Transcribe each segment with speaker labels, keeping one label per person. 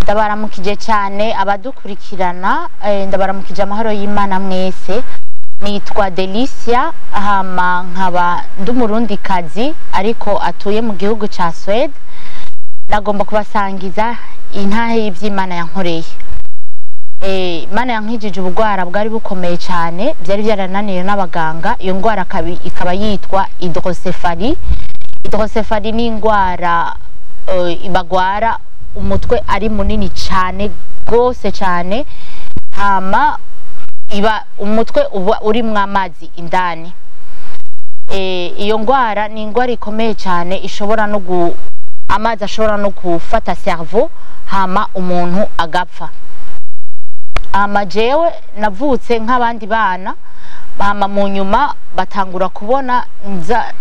Speaker 1: Ndabaramukije cyane abadukurikirana, ndabaramukije amahoro y'Imana mwese. Nitwa Delicia, hama nkaba ndi umurundikazi ariko atuye mu gihugu ca Suède. Nagomba kubasangiza intahe y'ivy'Imana yankoreye. Imana yankijije ubugwara bwari bukomeye cyane, byari byarananiye n'abaganga. Iyo ndwara ikaba yitwa hydrocéphalie. Hydrocéphalie ni indwara bagwara umutwe ari munini cyane gose cyane, hama iba umutwe uba urimwo amazi indani. Iyo ndwara ni indwara ikomeye cyane, ishobora no amazi ashobora no gufata cerveau hama umuntu agapfa. Hama jewe navutse nk'abandi bana, hama mu nyuma batangura kubona nza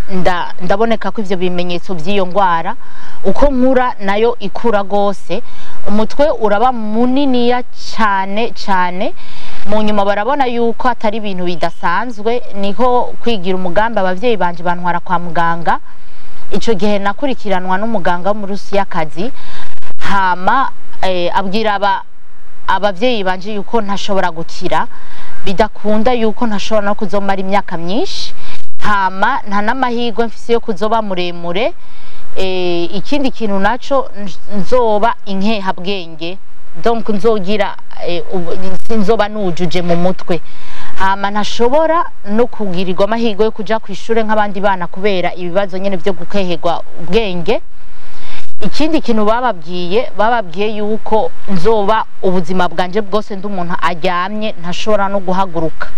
Speaker 1: ndaboneka ko ivyo bimenyetso by'iyo ndwara. Uko nkura nayo ikura gose, umutwe uraba muniniya cyane cyane. Mu nyuma barabona yuko atari ibintu bidasanzwe, niho kwigira umugambi abavyeyi banje bantwara kwa muganga. Ico gihe nakurikiranwa n'umuganga w'umurusiyakazi, hama abwira abavyeyi banje yuko ntashobora gukira, bidakunda yuko ntashobora no kuzomara imyaka myinshi, hama nta n'amahirwe mfise yo kuzoba muremure. Ikindi kintu naco nzoba inkehabwenge, donc nzogira sinzoba nujuje mu mutwe, hama ntashobora no kugirirwa amahirwe yo kuja kw'ishure nk'abandi bana kubera ibibazo nyene vyo gukeherwa ubwenge. Ikindi kintu bababwiye yuko nzoba ubuzima bwanje bwose ndi umuntu aryamye, ntashobora no guhaguruka.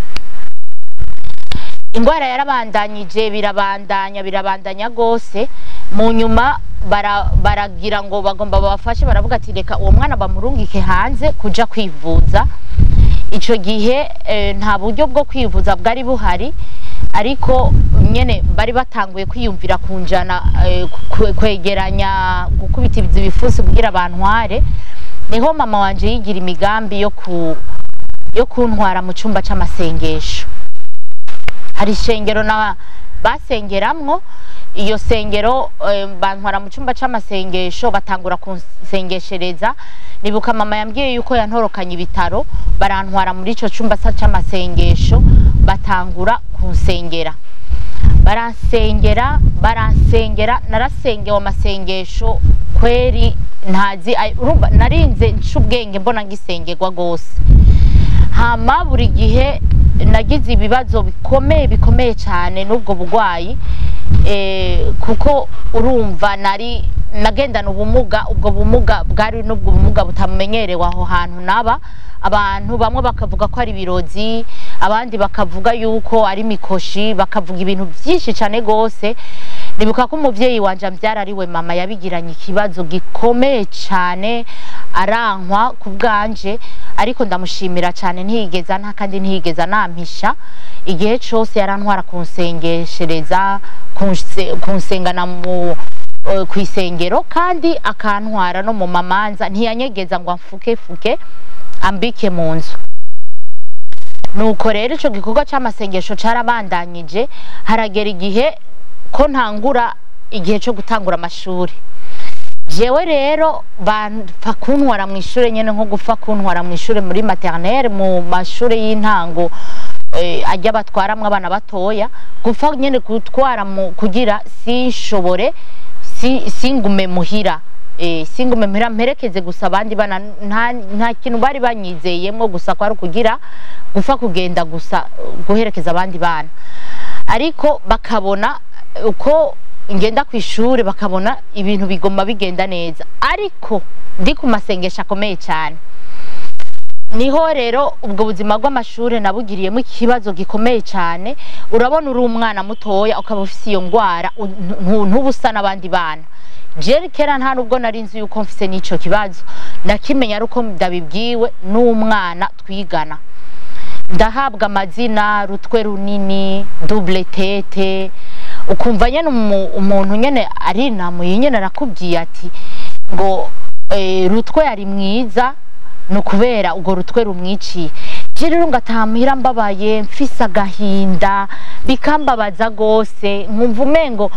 Speaker 1: Ingwara yarabandanyije, birabandanya birabandanya gose. Mu nyuma baragira ngo bagomba babafashe, baravuga ati reka uwo mwana bamurungike hanze kuja kwivuza. Ico gihe nta buryo bwo kwivuza bwari buhari, ariko nyene bari batanguye kwiyumvira kunjana, kwegeranya gukubita ibifusi kugira bantware. Niho mama wanje yigira imigambi yo kuntwara mu cumba c'amasengesho. Hari ishengero na basengeramwo, iyo sengero bantwara mu cumba c'amasengesho, batangura kunsengeshereza. Nibuka mama yambwiye yuko yantorokanye ibitaro, barantwara muri ico cumba c'amasengesho, batangura kunsengera, baransengera baransengera. Narasengewe amasengesho kweri ntazi, urumva narinze nca ubwenge mbona ngisengerwa gose. Hama buri gihe nagize ibibazo bikomeye bikomeye cyane n'ubwo bugwayi, kuko urumva nari nagendana ubumuga, ubwo bumuga bwari n'ubwo bumuga butamenyerewe aho hantu naba. Abantu bamwe bakavuga ko ari ibirozi, abandi bakavuga yuko ari mikoshi, bakavuga ibintu byinshi cyane gose. Nibuka ko umuvyeyi wanje ambyara ari we mama yabigiranye ikibazo gikomeye cyane, arankwa ku bwanje, ariko ndamushimira cyane, ntiyigeza nta kandi ntiyigeza nampisha. Igihe cose yarantwara kunsengeshereza, kunsengana mu kw'isengero, kandi akantwara no mu mamanza, ntiyanyegeza ngo amfuke fuke ambike mu nzu. Nuko rero ico gikorwa c'amasengesho carabandanyije, haragera igihe ko ntangura igihe co gutangura amashuri. Jewe rero bapfa kuntwara mu ishure nyene, nko gupfa kuntwara mu ishure muri maternelle, mu mashure y'intango, ajya batwaramwo abana batoya, gupfa nyene gutwara mu kugira sinshobore singume muhira, singume muhira mperekeze gusa abandi bana. Nta kintu bari banyizeyemwo, gusa kwari kugira gupfa kugenda gusa guherekeza abandi bana. Ariko bakabona uko ngenda kw'ishure, bakabona ibintu bigoma bigenda neza, ariko ndi ku masengesho akomeye cyane. Niho rero ubwo buzima bw'amashure nabugiriyemo ikibazo gikomeye cyane. Urabona uri umwana mutoya ukaba ufise iyo ngwara, ntubusa n'abandi bana. Jewe kera nta nubwo nari nzi yuko mfise n'ico kibazo, nakimenya ari uko ndabibwiwe n'umwana twigana. Ndahabwa amazina rutwe runini, double tete, ukumva nyene umuntu nyene arinamuye nyene arakubwiye ati ngo rutwe yari mwiza, ni ukubera urwo rutwe rumwiciye. Je rero ngataha muhira mbabaye, mfise agahinda, bikambabaza gose, nkumva umengo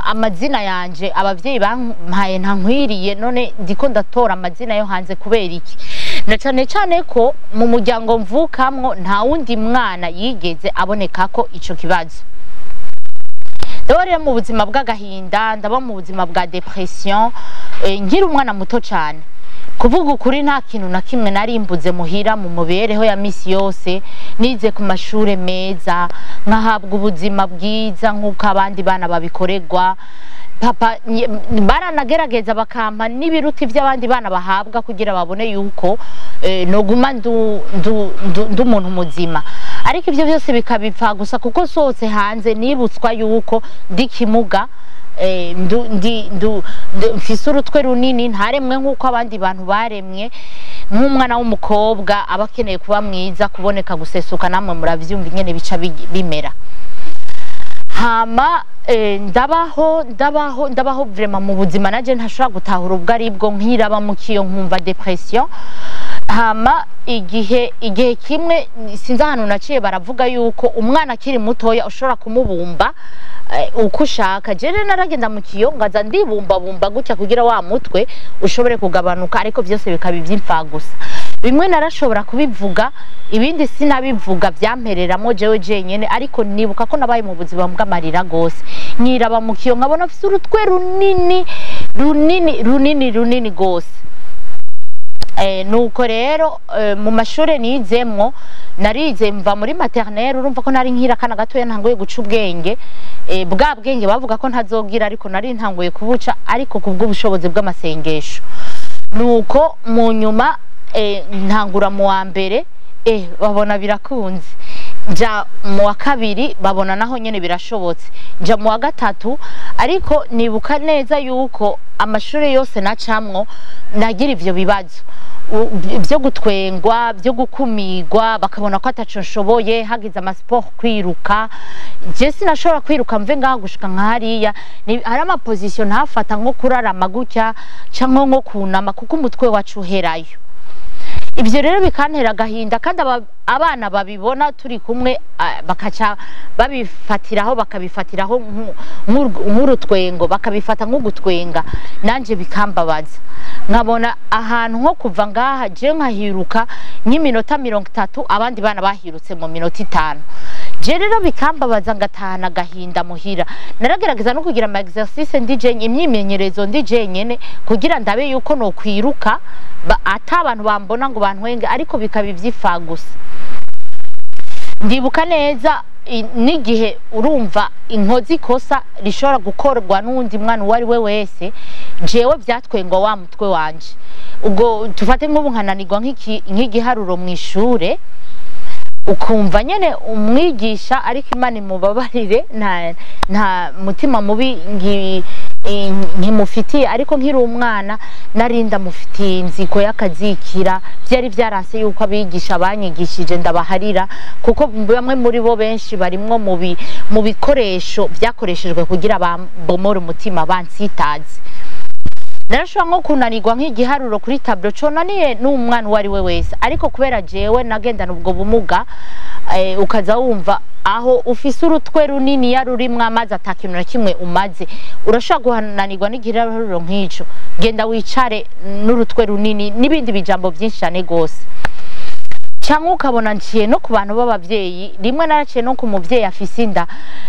Speaker 1: amazina yanje abavyeyi bampaye ntankwiriye, none ndiko ndatora amazina yo hanze kubera iki? Na cane cane ko mu muryango mvukamwo nta wundi mwana yigeze aboneka ko ico kibazo. Ndaba rero mu buzima bw'agahinda, ndaba mu buzima bwa dépression, nkiri umwana muto cane. Kuvuga ukuri, nta kintu na kimwe nari mbuze muhira mu mubereho ya misi yose. Nize ku mashure meza, nkahabwa ubuzima bwiza nk'uko abandi bana babikorerwa. Papa baranagerageza bakampa n'ibiruti by'abandi bana bahabwa kugira babone yuko noguma ndu umuntu muzima, ariko ibyo byose bikabipfa gusa kuko sohotse hanze nibutswa yuko ndi kimuga, ndu, ndi, ndu, mfise urutwe runini, ntaremwe nk'uko abandi bantu baremwe. Nk'umwana w'umukobwa aba akeneye kuba mwiza, kuboneka, gusesuka, namwe muravyumva ingene bica bimera. Hama ndabaho, ndabaho, ndabaho vraiment mu buzima naje ntashobora gutahura ubwo aribwo, nkiraba mu kiyo nkumva dépression. Hama igihe kimwe, sinzi ahantu naciye, baravuga yuko umwana akiri mutoya ushobora kumubumba uko ushaka. Je rero naragenda mu kiyo ngaza ndibumbabumba gutya kugira wa mutwe ushobore kugabanuka, ariko byose bikaba ivy'imfagusa. Bimwe narashobora kubivuga, ibindi sinabivuga, byampereramo jewe jenyene. Ariko nibuka ko nabaye mu buzima bw'amarira gose, nkiraba mu kiyo nkabona mfise urutwe runini runini runini runini gose. Nuko rero mu mashure nizemwo, narize mva muri maternelle, urumva ko nari nkira akana gatoya ntanguye guca ubwenge, bwa bwenge bavuga ko ntazogira, ariko nari ntanguye kubuca, ariko kubw'ubushobozi bw'amasengesho. Nuko mu nyuma ntangura mu wa mbere, babona birakunze, nja mu wa kabiri, babona naho nyene birashobotse, nja mu wa gatatu. Ariko nibuka neza yuko amashuri yose nacamwo nagira ivyo bibazo byo gutwengwa, byo gukumigwa, bakabona ko ataco nshoboye. Hagize amasiporo, kwiruka, je sinashobora kwiruka mve ngaha gushika nka hariya. Hari amaposition ntafata, nko kurarama gutya canke nko kunama, kuko umutwe wacu uherayo. Ibyo rero bikantera agahinda, kandi abana babibona turi kumwe, bakaca babifatiraho, bakabifatiraho nk'urutwengo, bakabifata nk'ugutwenga, nanje bikambabaza. Nkabona ahantu nko kuva ngaha je nkahiruka nk'iminota 30, abandi bana bahirutse mu minota 5. Je rero bikambabaza, ngatahana agahinda muhira. Naragerageza no kugira ama exercice ndi jenyine, imyimenyerezo ndi jenyene, kugira ndabe yuko nokwiruka ata abantu bambona ngo bantwenge, ariko bikaba ivy'ifa gusa. Ndibuka neza n'igihe, urumva, inkozi ikosa rishobora gukorwa n'uwundi mwana uwo ari we wese, jewe byatwengwa wa mutwe wanje. Ubwo tufate nk'ubu nkananirwa nk'igiharuro mu ishure, ukumva nyene umwigisha, ariko Imana imubabarire, nta mutima mubi nkimufitiye, ariko nkiri umwana nari ndamufitiye inziko y'akazikira. Byari byaranse yuko abigisha banyigishije ndabaharira, kuko bamwe muri bo, benshi barimwo mu bikoresho byakoreshejwe kugira bambomore umutima, bansitaze. Narashobora nko kunanirwa nk'igiharuro kuri tableau conaniye n'umwana uwo ari we wese, ariko kubera jewe nagendana ubwo bumuga, ukaza wumva aho ufise urutwe runini ya rurimwo amazi, ata kintu na kimwe umaze, urashobora guhananirwa n'igiharuro nk'ico, genda wicare n'urutwe runini, n'ibindi bijambo byinshi cyane gose. Cyangwa ukabona nciye no ku bantu b'abavyeyi, rimwe naraciye no ku muvyeyi afise inda,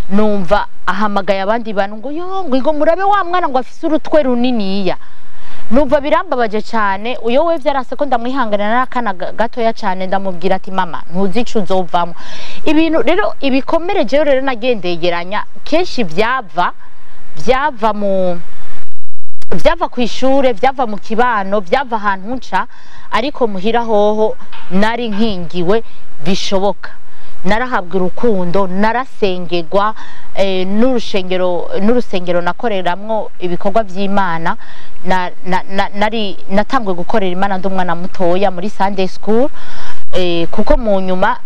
Speaker 1: numva ahamagaye abandi bantu ngo yo ngo murabe wa mwana ngo afise urutwe runiniya. Numva birambabaje cyane. Uyo we vyarase ko ndamwihanganira n'akana gatoya cyane, ndamubwira ati: "Mama, ntuzi ico uzovamwo." Ibintu rero, ibikomere jewe rero nagendegeranya kenshi byava ku ishure, byava mu kibano, byava ahantu nca, ariko muhira hoho nari nkingiwe bishoboka, narahabwa urukundo, narasengerwa, n'urusengero nakoreramwo ibikorwa by'Imana. Nari natangwe gukorera Imana ndi umwana mutoya muri Sunday school, kuko mu nyuma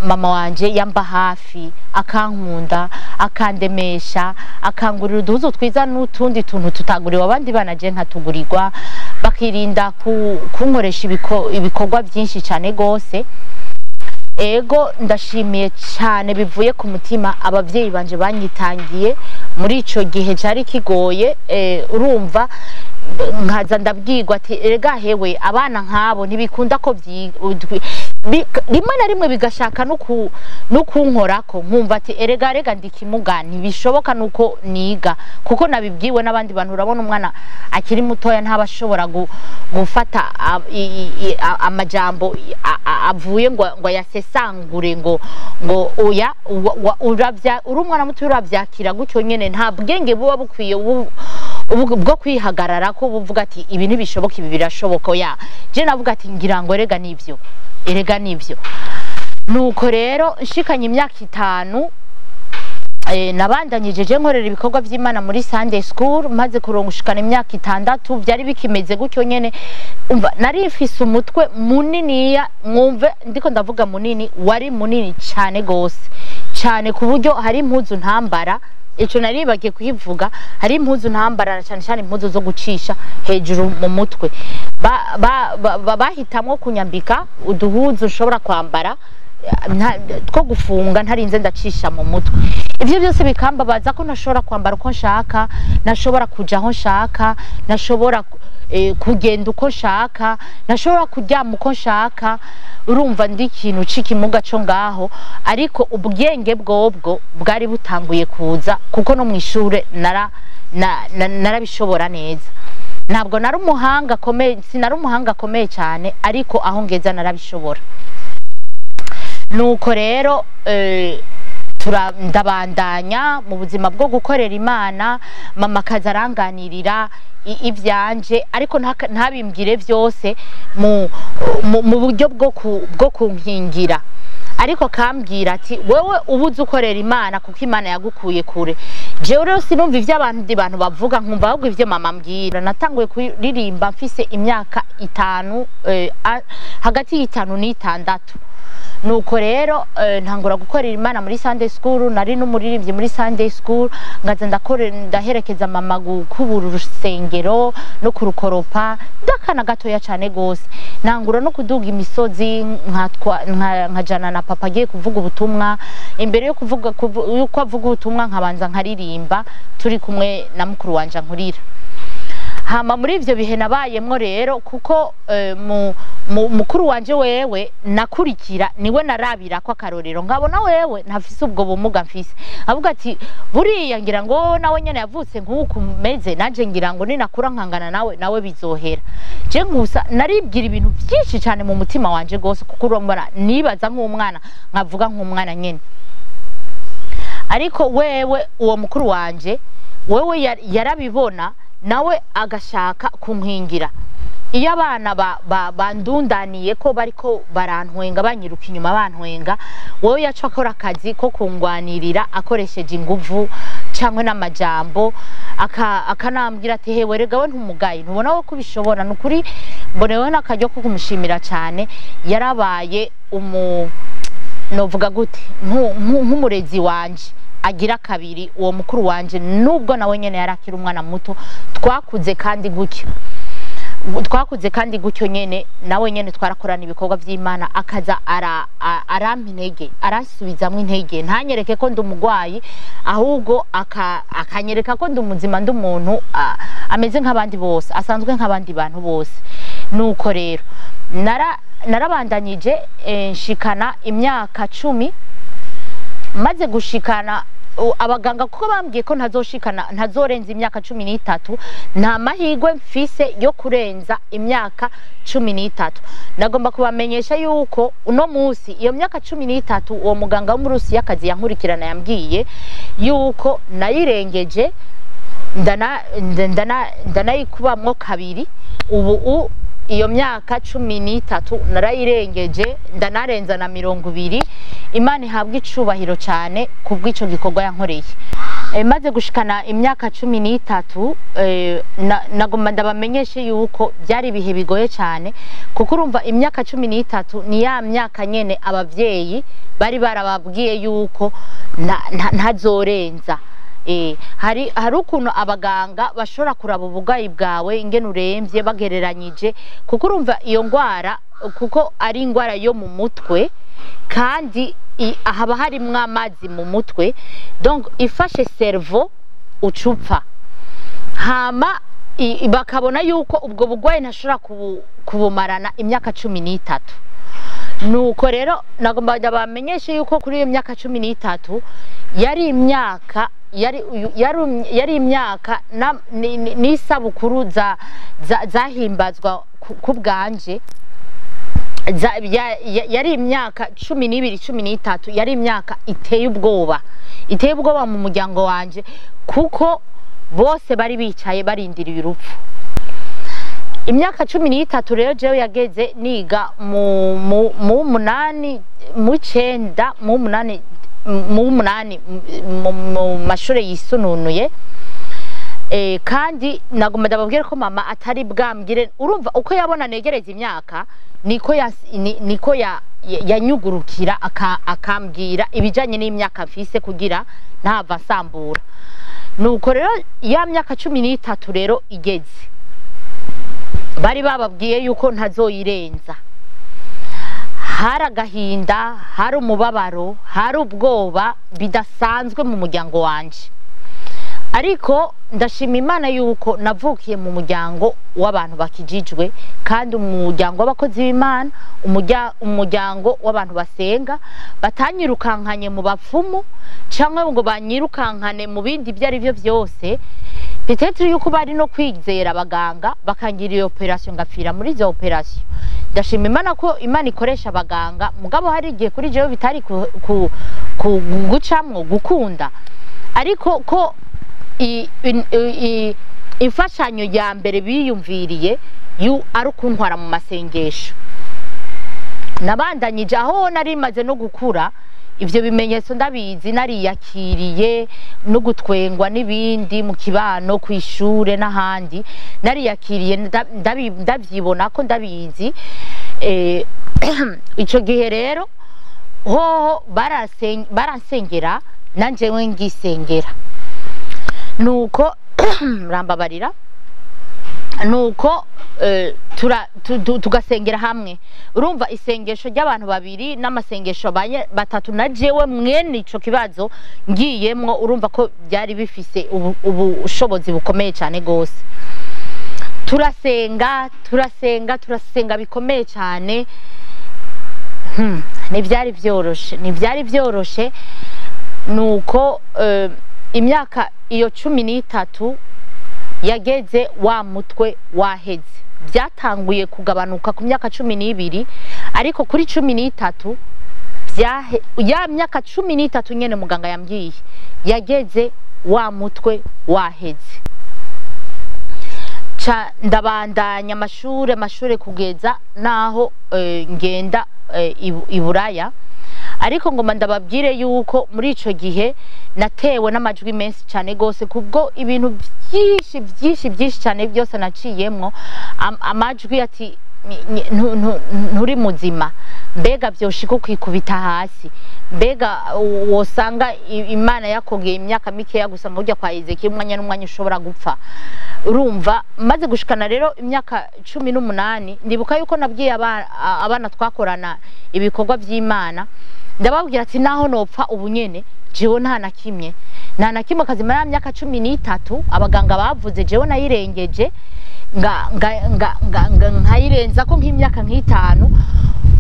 Speaker 1: mama wanje yamba hafi, akankunda, akandemesha, akangurira uduhuzu twiza n'utundi tuntu tutaguriwe abandi bana, je nkatugurirwa. bakirinda kunkoresha ibikorwa byinshi cyane gose. Ego, ndashimiye cyane bivuye ku mutima abavyeyi banje banyitangiye muri ico gihe cyari kigoye. Urumva nkaza ndabwirwa ati erega hewe, abana nk'abo ntibikunda ko rimwe na rimwe bigashaka no kunkorako, nkumva ati erega rega ndikimuga, ntibishoboka nuko niga, kuko nabibwiwe n'abandi bantu. Urabona umwana akiri mutoya ntaba ashobora gufata amajambo avuye ngo yasesangure, ngo oya, uravya uri umwana muto uravyakira gutyo nyene, nta bwenge buba bukwiye bwo kwihagarara ko buvuga ati ibi ntibishoboka, ibi birashoboka. Oya, je navuga ati ngira ngo erega nivyo, erega nivyo. Nuko rero nshikanye imyaka 5, nabandanyije je nkorera ibikorwa vy'Imana muri Sunday school. Maze kurongushikana imyaka 6, byari bikimeze gutyo nyene. Umva, nari mfise umutwe muniniya, mwumve ndiko ndavuga munini, wari munini cyane gose cyane, ku buryo hari impuzu ntambara. Ico naribagiye kukivuga, hari impuzu ntambara, na cyane cyane impuzu zo gucisha hejuru mu mutwe. Bahitamwo kunyambika uduhuzu nshobora kwambara two gufunga, ntarinze ndacisha mu mutwe. Ivyo byose bikambabaza ko ntashobora kwambara uko nshaka, ntashobora kuja aho nshaka, ntashobora kugenda uko nshaka, ntashobora kuryama uko nshaka. Urumva ndi ikintu c'ikimuga co ngaho, ariko ubwenge bwobwo bwari butanguye kuza, kuko no mw'ishure narabishobora neza. Ntabwo nari umuhanga akomeye, sinari umuhanga akomeye cyane, ariko aho ngeza narabishobora. Nuko rero ndabandanya mu buzima bwo gukorera Imana. Mama akaza aranganirira ivyanje, ariko ntabimbwire vyose mu buryo bwo kunkingira, ariko akambwira ati wewe ubuze ukorera Imana kuko Imana yagukuye kure. Jewe rero sinumva ivyo abandi bantu bavuga, nkumva ahubwo ivyo mama ambwira. Natanguye kuririmba mfise imyaka 5, hagati y'5 n'6. Nuko rero ntangura gukorera Imana muri Sunday school. Nari n'umuririmbyi muri Sunday school, ngaza ndaherekeza mama gukubura urusengero no kurukoropa, ndakana gatoya cyane gose. Nangura no kuduga imisozi, nkajana na papa agiye kuvuga ubutumwa. Imbere yo kuvuga yuko avuga ubutumwa, nkabanza nkaririmba turi kumwe na mukuru wanje nkurira. Hama muri ivyo bihe nabayemwo rero, kuko mukuru wanje wewe nakurikira, niwe narabira ko akarorero, nkabona wewe ntafise ubwo bumuga mfise, avuga ati buriya ngira ngo nawe nyene yavutse nk'uku meze, nanje ngira ngo ninakura nkangana nawe, nawe bizohera. Je ngusa naribwira ibintu byinshi cyane mu mutima wanje gose, kuko urambona nibaza nk'umwana, nkavuga nk'umwana nyene. Ariko wewe uwo mukuru wanje wewe yarabibona, nawe agashaka kunkingira. Iyo abana bandundaniye ko bariko barantwenga, banyiruka inyuma bantwenga, wowe yaca akora akazi ko kungwanirira akoresheje inguvu cyangwa n'amajambo, akanambwira ati hewe rega we ntumugaye, ntubona we kubishobora. Nukuri mbonewe n'akaryo ko kumushimira cyane, yarabaye novuga gute, nk'umurezi wanje agira kabiri, uwo mukuru wanje, nubwo nawe nyene yarakira umwana muto. Twakuze kandi gutyo, twakuze kandi gutyo nyene, nawe nyene twarakorana ibikorwa vy'Imana, akaza arampa intege, arasubizamwo intege, ntanyereke ko ndi umugwayi, ahubwo akanyereka ko ndi umuzima, ndi umuntu ameze nk'abandi bose, asanzwe nk'abandi bantu bose. Nuko rero narabandanyije, nshikana imyaka 10. Maze gushikana abaganga kuko bambwiye ko ntazoshikana, ntazorenza imyaka 13, nta mahirwe mfise yo kurenza imyaka 13. Nagomba kubamenyesha yuko uno munsi iyo myaka 13, uwo muganga wo muri Rusiya yankurikirana yambwiye yuko nayirengeje, ndanayikubamwo kabiri. Ubu iyo myaka 13 narayirengeje, ndanarenza na 20. Imana ihabwa icubahiro cyane kubw'ico gikorwa yankoreye. Maze gushikana imyaka 13, nagomba ndabamenyeshe yuko byari ibihe bigoye cyane, kuko urumva imyaka 13 ni ya myaka nyene abavyeyi bari barababwiye yuko ntazorenza. Hari ukuntu abaganga bashobora kuraba uburwayi bwawe ingene uremvye bagereranyije, kuko urumva iyo ngwara, kuko ari ingwara yo mu mutwe, kandi haba harimwo amazi mu mutwe, donc ifashe cerveau ucupfa. Hama bakabona yuko ubwo burwayi ntashobora kubumarana imyaka 13. Nuko rero nagomba bamenyeshe yuko kuri iyo myaka 13 yari imyaka yari imyaka n'isabukuru zahimbazwa ku bwanje. Yari imyaka 12, 13, yari imyaka iteye ubwoba, iteye ubwoba mu muryango wanje, kuko bose bari bicaye barindiriye urupfu. Imyaka 13 rero jewe yageze niga mu munani, mu cenda, mu munani, mu munani, mu mashure yisununuye. Kandi nagomba ndababwire ko mama atari bwambwire, urumva uko yabona negereza imyaka niko yanyugurukira akambwira ibijanye n'imyaka mfise kugira ntava nsambura. Nuko rero ya myaka 13 rero igeze, bari bababwiye yuko ntazoyirenza. Hari agahinda, hari umubabaro, hari ubwoba bidasanzwe mu muryango wanje. Ariko ndashima Imana yuko navukiye mu muryango w'abantu bakijijwe, kandi umuryango w'abakozi b'Imana, umuryango w'abantu basenga, batanyirukankanye mu bapfumu cyangwa ngo banyirukankane mu bindi ibyo ari byo byose. Peut-être yuko bari no kwizera abaganga bakangira iyo operation ngapfira muri izo operation. Ndashima Imana ko Imana ikoresha abaganga, mugabo hari igihe kuri jewe bitari gucamwo gukunda, ariko ko imfashanyo ya mbere biyumviriye yu ari ukuntwara mu masengesho. Nabandanyije aho nari maze no gukura, ivyo bimenyetso ndabizi, nariyakiriye no gutwengwa n'ibindi mu kibano, kw'ishure n'ahandi, nariyakiriye ndavyibona ko ndabizi. Ico gihe rero hoho baransengera nanje ngisengera. Nuko rambabarira, nuko tugasengera hamwe. Urumva isengesho ry'abantu babiri n'amasengesho batatu na jewe mwene ico kibazo ngiyemwo, urumva ko byari bifise ubushobozi bukomeye cyane gose. Turasenga, turasenga, turasenga bikomeye cyane. Ntibyari byoroshe, ntibyari byoroshe. Nuko imyaka iyo 13 yageze wa mutwe waheze. Byatanguye kugabanuka ku myaka 12, ariko kuri 13 ya myaka 13 nyene muganga yambwiye yageze wa mutwe waheze. Ca ndabandanya amashure kugeza naho ngenda i Buraya. Ariko ngoma ndababwire yuko muri ico gihe natewe n'amajwi menshi cyane gose, kubwo ibintu byinshi byinshi byinshi cyane byose naciyemwo, amajwi ati nturi muzima, mbega vyoshika ukikubita hasi, mbega wosanga Imana yakongeye imyaka mikeya gusa nka kwa Ezekiel, umwanya n'umwanya ushobora gupfa. Urumva maze gushikana rero imyaka 18, ndibuka yuko nabwiye abana twakorana ibikorwa vy'Imana, ndababwira ati naho nopfa ubu nyene jewe nta na kimwe, nta na kimwe kazima. Ya myaka 13 abaganga bavuze jewe nayirengeje nga nkayirenza ko nk'imyaka nk'itanu.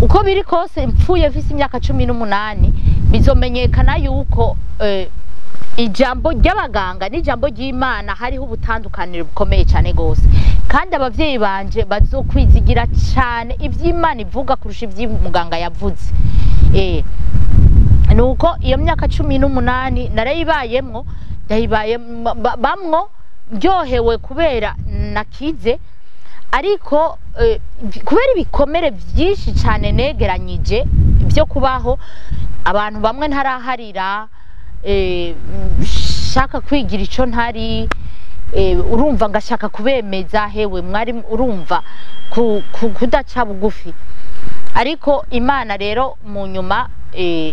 Speaker 1: Uko biri kose mpfuye mfise imyaka 18, bizomenyekana yuko ijambo ry'abaganga n'ijambo ry'Imana hariho ubutandukaniro bukomeye cyane gose, kandi abavyeyi banje bazokwizigira cyane ivy'Imana ivuga kurusha ivy'umuganga yavuze. Nuko iyo myaka 18 narayibayemwo, ndayibaye bamwo ndyohewe kubera nakize, ariko kubera ibikomere byinshi cyane negeranyije byo kubaho, abantu bamwe ntaraharira, shaka kwigira ico ntari, urumva ngashaka kubemeza hewe mwari, urumva kudaca bugufi. Ariko Imana rero mu nyuma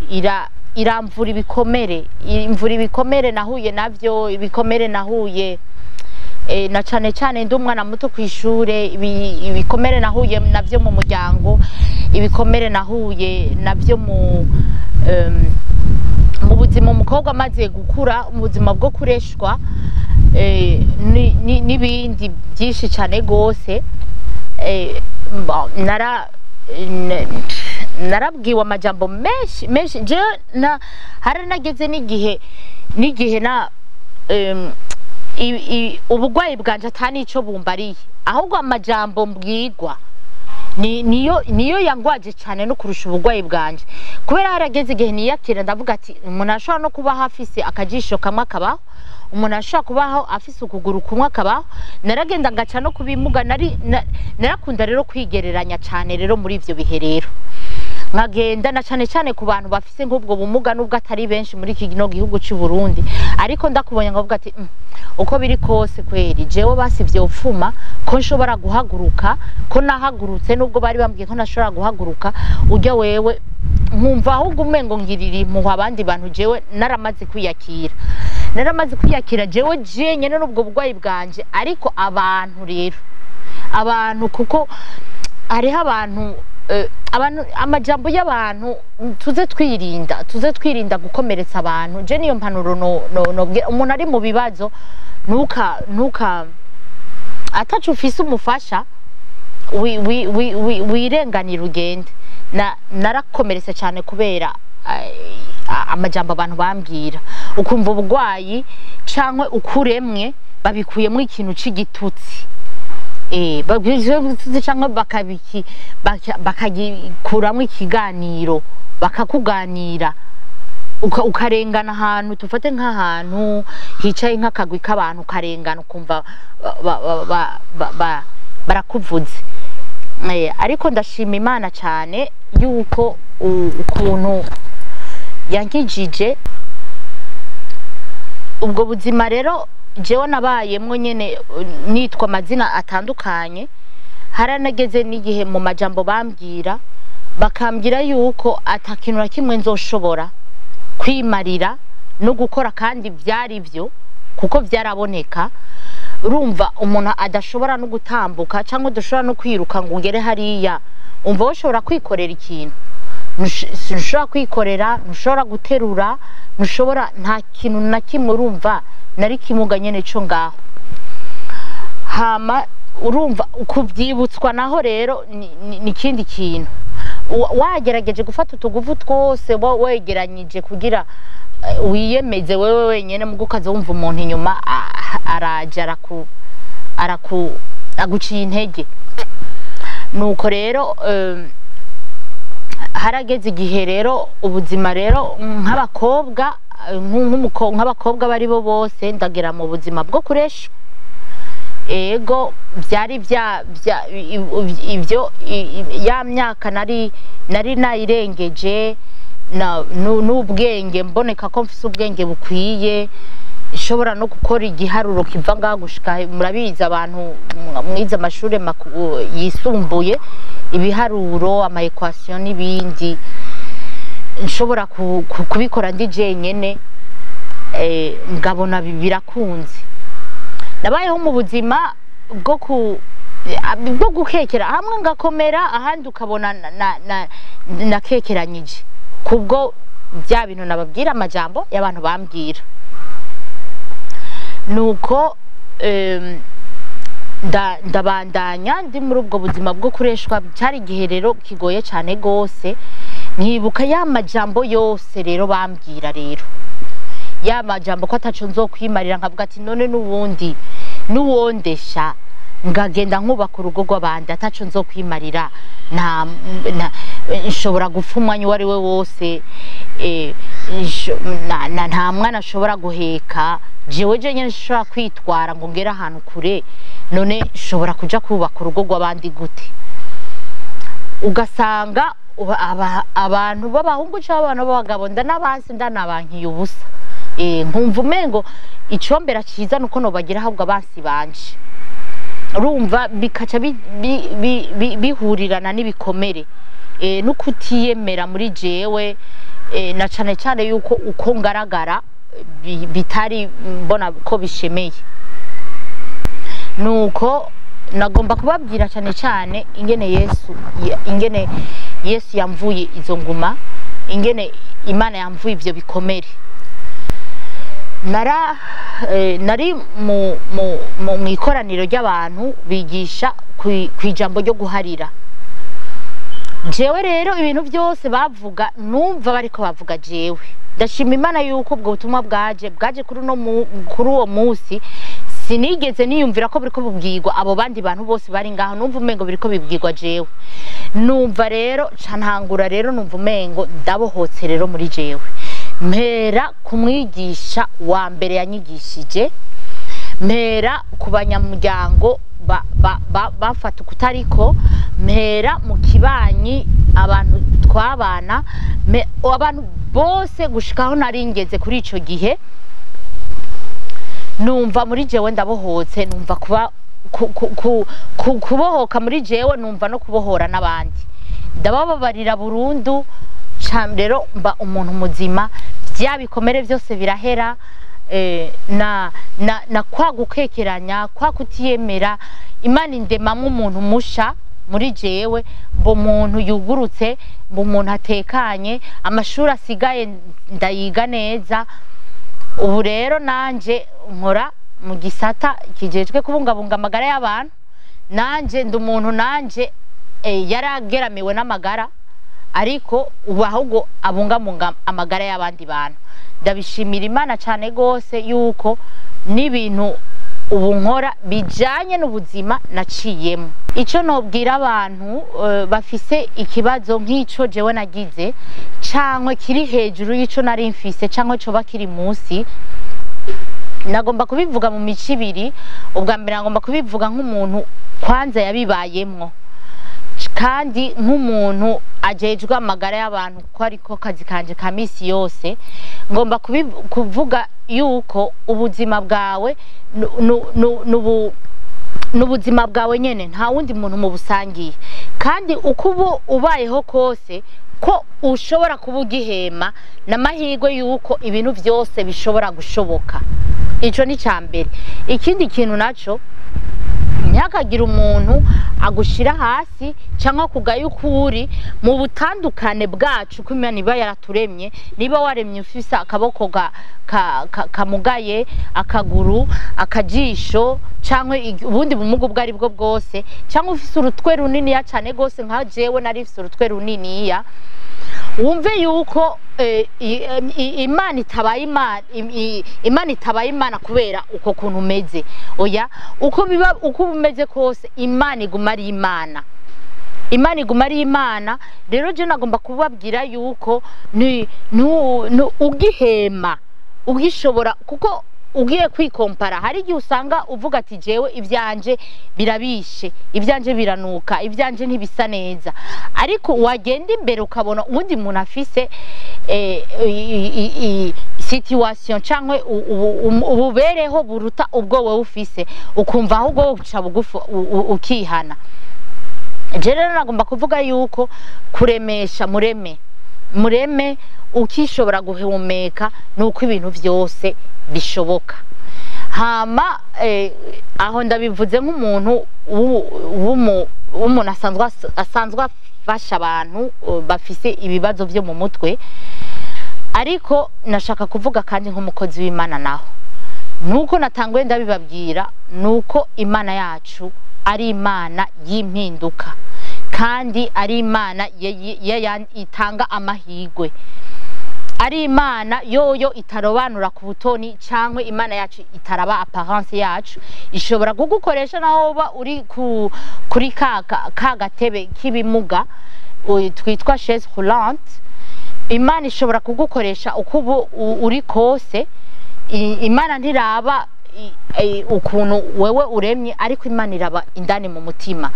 Speaker 1: ira iramvura ibikomere, imvura ibikomere nahuye navyo, ibikomere nahuye na cane cane ndi umwana muto kw'ishure, ibikomere nahuye navyo mu muryango, ibikomere nahuye navyo mu buzima umukobwa amaze gukura, mu buzima bwo kureshwa, n'ibindi byinshi cane gose. Narabwiwe amajambo menshi menshi. Jewe na haranageze n'igihe na ubugwayi bwanje ata nico bumbariye, ahubwo amajambo mbwirwa niyo yangwaje cyane no kurusha ubugwayi bwanje, kubera harageze igihe niyakira ndavuga ati umuntu ashobora no kubaho afise akajisho kamwe akabaho, umuntu ashobora kubaho afise ukuguru kumwe akabaho. Naragenda ngaca no kubimuga, narakunda rero kwigereranya cyane rero muri ivyo bihe rero nkagenda na cane cane ku bantu bafise nk'ubwo bumuga, nubwo atari benshi muri kino gihugu cy'u Burundi, ariko ndakubonye nkavuga ati uko biri kose kweri jewe basi vyopfuma ko nshobora guhaguruka, ko nahagurutse nubwo bari bambwiye ko ntashobora guhaguruka, ujya wewe nkumva ahubwo umengo ngirira impuhwe abandi bantu. Jewe naramaze kwiyakira, naramaze kwiyakira jewe jenyene n'ubwo burwayi bwanje, ariko abantu rero, abantu kuko hariho abantu, abantu amajambo y'abantu, tuze twirinda gukomeretsa abantu. Je niyo mpanuro no umuntu ari mu bibazo, ntuka atacu ufise umufasha wirenganira ugende. Narakomeretse cyane kubera amajambo abantu bambwira, ukumva ubugwayi cankwe ukuremwe babikuyemo ikintu c'igitutsi, babikuyemo canke bakagikuramwo ikiganiro, bakakuganira, ukarengana ahantu, tufate nk'ahantu hicaye nk'akagwi k'abantu, ukarengana ukumva barakuvuze. Ariko ndashima Imana cyane yuko ukuntu yankijije ubwo buzima. Rero jewe nabayemwo nyene, nitwa amazina atandukanye. Haranageze n'igihe mu majambo bambwira, bakambwira yuko ata kintu na kimwe nzoshobora kwimarira no gukora, kandi byari byo kuko byaraboneka. Urumva umuntu adashobora no gutambuka cyangwa udashobora no kwiruka ngo ugere hariya, umva woshobora kwikorera ikintu? Ntushobora kwikorera, ntushobora guterura, ntushobora nta kintu na kimwe. Urumva nari kimuga nyene co ngaho. Hama urumva kubyibutswa naho rero ni ikindi kintu. Wagerageje gufata utuguvu twose wegeranyije kugira wiyemeze wewe wenyene, mugo ukaza wumva umuntu inyuma araje araku aguciye intege. Nuko rero harageze igihe rero ubuzima rero nk'abakobwa, nk'abakobwa bari bo bose, ndagera mu buzima bwo kureshwa. Ego, byari bya ibyo ya myaka nari nayirengeje n'ubwenge, mboneka ko mfise ubwenge bukwiye, nshobora no gukora igiharuro kiva ngaha gushika murabizi abantu mwize amashuri yisumbuye, ibiharuro, ama équation n'ibindi, nshobora kubikora ndi jenyene, ngabona birakunze. Nabayeho mu buzima bwo gukekera, hamwe ngakomera, ahandi ukabona nakekeranyije kubwo bya bintu nababwira, amajambo y'abantu bambwira. Nuko ndabandanya ndi muri ubwo buzima bwo kureshwa. Cyari igihe rero kigoye cyane gose, nkibuka ya majambo yose rero bambwira, rero ya majambo ko ataco nzokwimarira, nkavuga ati none n'ubundi nuwondesha ngagenda nkubaka urugo rw'abandi ataco nzokwimarira, nta nshobora gupfa umwanya uwo ari we wose, nta mwana ashobora guheka, jewe jenyine nshobora kwitwara ngo ngere ahantu kure, none nshobora kuja kubaka urugo rw'abandi gute? Ugasanga abantu b'abahungu cyangwa abantu b'abagabo ndanabansi, ndanabankiye ubusa, nkumva umengo icombera ciza nuko nobagira ahubwo abansi banje. Urumva bikaca bihurirana n'ibikomere, no kutiyemera muri jewe. na cane cane yuko uko ngaragara bitari mbona ko bishemeye. Nuko nagomba kubabwira cane cane ingene Yesu yamvuye izo nguma, ingene Imana yamvuye ivyo bikomere. Nari mu ikoraniro ry'abantu bigisha kwijambo ryo guharira. Jewe rero ibintu byose bavuga numva bariko bavuga jewe. Ndashima Imana yuko ubwo butumwa bwaje kuri uwo munsi. Sinigeze niyumvira ko biriko bibwirwa abo bandi bantu bose bari ngaho, numva umengo biriko bibwirwa jewe. Numva rero cantangura rero numva umengo ndabohotse rero muri jewe. Mpera kumwigisha wa mbere yanyigishije, mpera ku banyamuryango bafata ukutariko, mpera mu kibanyi abantu twabana, abantu bose gushikaho naringeze kuri ico gihe. Numva muri jewe ndabohotse, numva kuba kubohoka muri jewe, numva no kubohora n'abandi. Ndabababarira burundu, rero mba umuntu muzima, bya bikomere byose birahera, na kwa gukekeranya, kwa kutiyemera. Imana indemamwo umuntu musha muri jewe, mba umuntu yugurutse, mba umuntu atekanye, amashuri asigaye ndayiga neza. Ubu rero nanje nkora mu gisata kijejwe kubungabunga amagara y'abantu. Nanje ndi umuntu nanje yarageramiwe n'amagara, ariko ubu ahubwo abungabunga amagara y'abandi bantu. Ndabishimira Imana cane gose yuko n'ibintu ubu nkora bijanye n'ubuzima naciyemo. Ico nobwira abantu bafise ikibazo nk'ico jewe nagize, cankwe kiri hejuru y'ico nari mfise, cankwe coba kiri munsi, nagomba kubivuga mu mico ibiri. Ubwa mbere nagomba kubivuga nk'umuntu kwanza yabibayemwo, kandi nk'umuntu ajejwe amagara y'abantu ko ariko kazi kanje ka misi yose. Ngomba kuvuga yuko ubuzima bwawe n'ubuzima bwawe nyene, nta wundi muntu mubusangiye, kandi uko ubu ubayeho kose ko ushobora kuba ugihema n'amahirwe yuko ibintu vyose bishobora gushoboka. Ico ni cambere. Ikindi kintu naco, ntihakagire umuntu agushira hasi cyangwa kugaye ukuri mu butandukane bwacu ko Imana iba yaraturemye. Niba waremye ufise akaboko kamugaye, akaguru, akajisho, cyangwa ubundi bumuga ubwo ari bwo bwose, cyangwa ufise urutwe runiniya cyane gose nka jewe nari mfise urutwe runiniya, wumve yuko Imana itabaye Imana, Imana itabaye Imana kubera uko kuntu umeze. Oya, uko biba uko umeze kose Imana iguma ari Imana. Imana iguma ari Imana. Rero je nagomba kubabwira yuko ni ugihema ugishobora, kuko ugiye kwikompara hari igihe usanga uvuga ati jewe ivyanje birabishe, ivyanje biranuka, ivyanje ntibisa neza, ariko wagenda imbere ukabona uwundi muntu afise situation canke ububereho buruta ubwo wewe ufise, ukumva ahubwo uca bugufi ukihana. Je rero nagomba kuvuga yuko kuremesha mureme ukishobora guhumeka nuko ibintu vyose bishoboka. Hama aho ndabivuze nk'umuntu w'umuntu asanzwe afasha abantu bafise ibibazo vyo mu mutwe, ariko nashaka kuvuga kandi nk'umukozi w'Imana naho. Nuko natanguye ndabibabwira nuko Imana yacu ari Imana y'impinduka, kandi ari Imana itanga amahirwe, ari Imana yoyo itarobanura ku butoni, cankwe Imana yacu itaraba apparence yacu. Ishobora kugukoresha naho uba uri kuri ka gatebe k'ibimuga twitwa chaise roulante. Imana ishobora kugukoresha uko uri kose. Imana ntiraba ukuntu wewe uremye, ariko Imana iraba indani mu mutima.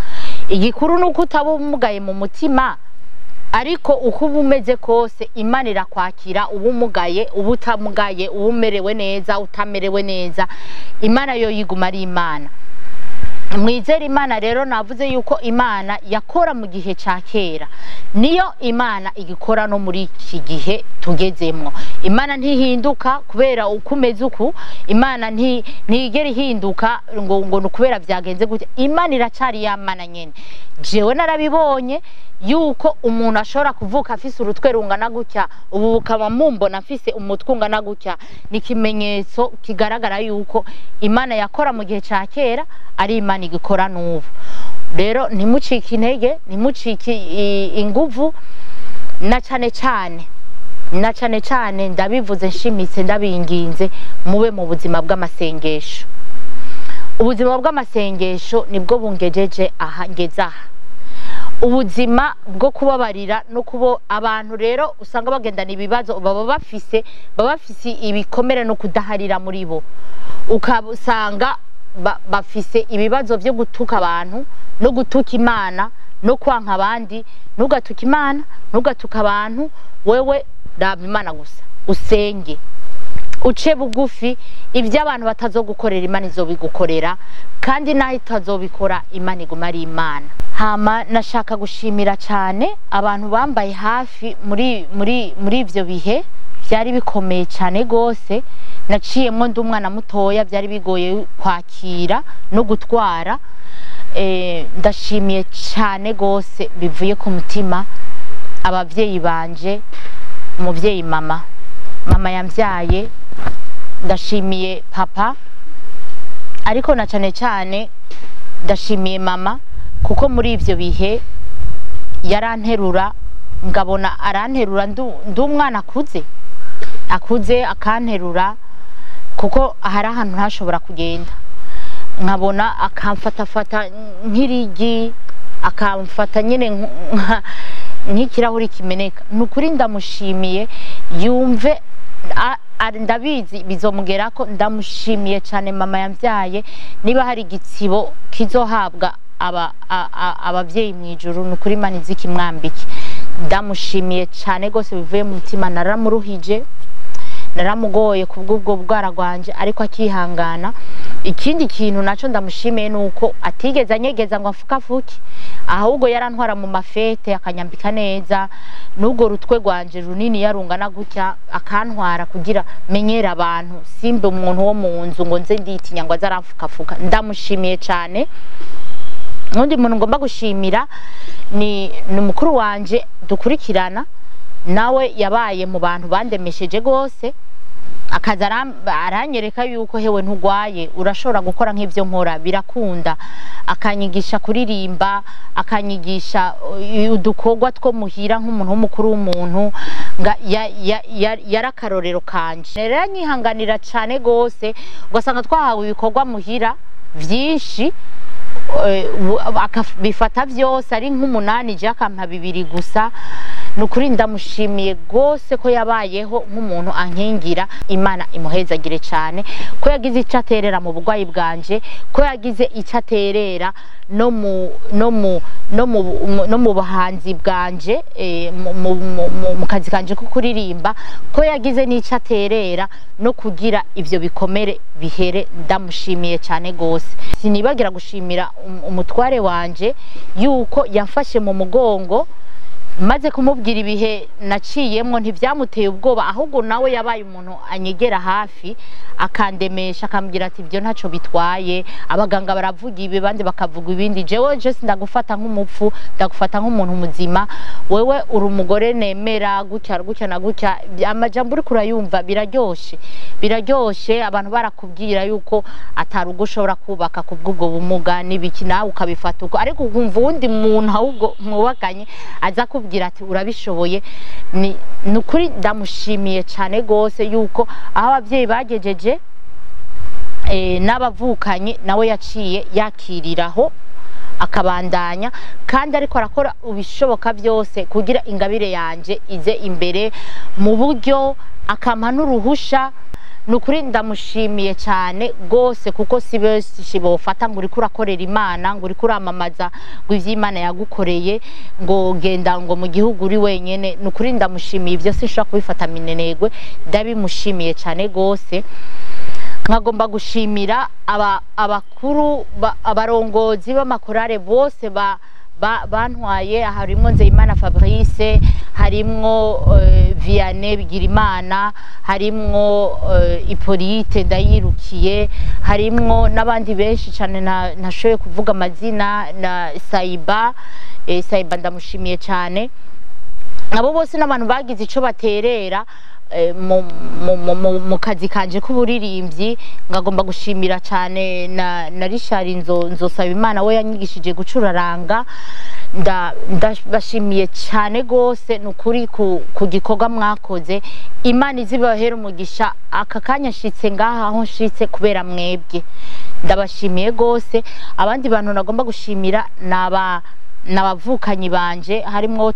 Speaker 1: Igikuru nuko utaba umugaye mu mutima, ariko uko umeze kose Imana irakwakira, ubumugaye, ubutamugaye, ubumerewe neza, utamerewe neza, Imana yo yiguma ari Imana. Mwizere Imana. Rero navuze yuko Imana yakora mu gihe ca kera, niyo Imana igikora no muri iki gihe tugezemwo. Imana ntihinduka kubera uko umeze uku, Imana ntigera ihinduka ngo ni ukubera vyagenze gutya. Imana iracari ya Mana nyene. Jewe narabibonye yuko umuntu ashobora kuvuka afise urutwe rungana gutya, ubu bukaba mumbona afise umutwe ungana gutya. Ni ikimenyetso kigaragara yuko Imana yakora mu gihe ca kera ari Imana igikora n'ubu. Rero ntimucike intege, ntimucike inguvu, na cane cane, na cane cane ndabivuze nshimitse, ndabinginze, mube mu buzima bw'amasengesho. Ubuzima bw'amasengesho nibwo bungejeje aha ngeze aha. Ubuzima bwo kubabarira no kubo abantu rero usanga bagendana ibibazo, baba bafise ibikomere no kudaharira muri bo, ukasanga bafise ibibazo vyo gutuka abantu no gutuka Imana no kwanka abandi. Ntugatuke Imana, ntugatuke abantu, wewe raba Imana gusa, usenge, uce bugufi. Ibyo abantu batazogukorera, Imana izobigukorera, kandi naho itazobikora, Imana iguma ari Imana. Hama nashaka gushimira cyane abantu bambaye hafi muri ivyo bihe byari bikomeye cyane gose naciyemwo ndi umwana mutoya, byari bigoye kwakira no gutwara. Ndashimiye cyane gose bivuye ku mutima abavyeyi banje, umuvyeyi mama yambyaye, ndashimiye papa, ariko na cane cane ndashimiye mama, kuko muri ivyo bihe yaranterura, ngabona aranterura ndi umwana akuze, akanterura kuko hari ahantu ntashobora kugenda, nkabona akamfatafata nk'irigi, akamfata nyine nk'ikirahuri kimeneka. Ni ukuri ndamushimiye, yumve ndabizi bizomugerako. Ndamushimiye cyane mama yambyaye. Niba hari igitsibo kizohabwa abavyeyi mu ijuru, ni ukuri Imana izi ikimwambike. Ndamushimiye cyane rwose bivuye mu mutima. Naramuruhije, naramugoye kubw'ubwo bwara bwanje, ariko akihangana. Ikindi kintu naco ndamushimiye nuko atigeze anyegeza ngo afukafuke, ahubwo yarantwara mu ma fêtes, akanyambika neza n'ubwo rutwe rwanje runini yarungana gutya, akantwara kugira menyere abantu, simbe umuntu wo mu nzu ngo nze nditinya ngo aze aramfukafuka. Ndamushimiye cyane. Undi muntu ngomba gushimira ni mukuru wanje dukurikirana, nawe yabaye mu bantu bandemesheje gose, akaza aranyereka yuko hewe ntugwaye, urashobora gukora nk'ivyo nkora, birakunda. Akanyigisha kuririmba, akanyigisha udukorwa two muhira nk'umuntu w'umukuru w'umuntu. Yari akarorero kanje. Rero yanyihanganira cane gose, ugasanga twahawe ibikorwa muhira vyinshi, akabifata vyose ari nk'umunani, je akampa bibiri gusa. Ni ukuri ndamushimiye rwose ko yabayeho nk'umuntu ankingira. Imana imuhezagire cyane ko yagize icyo aterera mu burwayi bwanje, ko yagize icyo aterera no mu buhanzi bwanje, mu kazi kanje ko kuririmba, ko yagize n'icyo aterera no kugira ivyo bikomere bihere. Ndamushimiye cyane gose. Sinibagira gushimira umutware wanje yuko yamfashe mu mugongo maze kumubwira ibihe naciyemwo. Ntibyamuteye ubwoba, ahubwo nawe yabaye umuntu anyegera hafi, akandemesha, akambwira ati ibyo ntacyo bitwaye, abaganga baravuga ibi, abandi bakavuga ibindi, jewe je sindagufata nk'umupfu, ndagufata nk'umuntu muzima, wewe uri umugore nemera gutya gutya na gutya. Amajambo uriko urayumva biraryoshe, biraryoshe. Abantu barakubwira yuko atari ugo ushobora kubaka kubw'ubwo bumuga n'ibiki, nawe ukabifata uko, ariko ukumva uwundi muntu ahubwo mwubakanye aza kubwira ati urabishoboye. Ni ukuri ndamushimiye cyane gose yuko aho abavyeyi bagejeje, n'abavukanyi, nawe yaciye yakiriraho akabandanya, kandi ariko arakora ibishoboka byose kugira ingabire yanje ize imbere mu buryo, akampa n'uruhusha. Ni ukuri ndamushimiye cyane rwose, kuko si benshi bofata ngo uriko urakorera Imana, ngo uriko uramamaza ngo ivy'Imana yagukoreye, ngo genda ngo mu gihugu uri wenyene. Ni ukuri ndamushimiye, ibyo sinshobora kubifata minenegwe, ndabimushimiye cyane rwose. Nkagomba gushimira abakuru abarongozi b'amakorale bose bantwaye, harimwo Nzeyimana Fabrice, harimwo Vianney Bigirimana, harimwo Hippolyte Ndayirukiye, harimwo n'abandi benshi cyane ntashoboye kuvuga amazina, na Saiba, Saiba ndamushimiye cyane. Abo bose n'abantu bagize ico baterera mu kazi kanje k'uburirimbyi. Ngagomba gushimira cyane na Richard Nzosaba Imana, we yanyigishije gucuraranga. Ndabashimiye cyane gose nukuri ku gikorwa mwakoze. Imana izibahera umugisha. Aka kanya nshitse ngaha aho nshitse kubera mwebwe, ndabashimiye gose. Abandi bantu nagomba gushimira naba n'abavukanyi banje, harimwo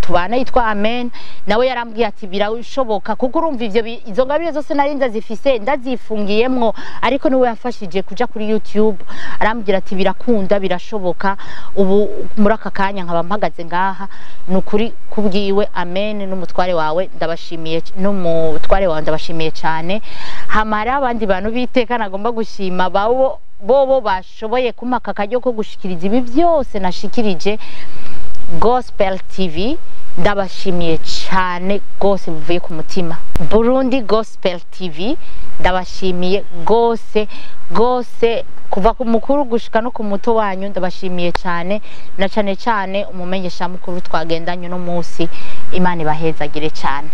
Speaker 1: tubana yitwa Amen, nawe yarambwiye ati birashoboka, kuko urumva ivyo izo ngabire zose nari ndazifise ndazifungiyemwo, ariko niwe yamfashije kuja kuri YouTube, arambwira ati birakunda, birashoboka. Ubu muri aka kanya nkaba mpagaze ngaha nukuri kubwiwe. Amen n'umutware wawe ndabashimiye, n'umutware wawe ndabashimiye cyane. Hamara abandi bantu biteka nagomba gushima babo bobo bashoboye kumpa aka karyo ko gushikiriza ibi byose nashikirije. Gospel TV ndabashimiye cyane gose bivuye ku mutima. Burundi Gospel TV ndabashimiye gose gose, kuva ku mukuru gushika no ku muto wanyu ndabashimiye cyane, na cyane cyane umumenyesha mukuru twagendanye uno munsi. Imana ibahezagire cyane.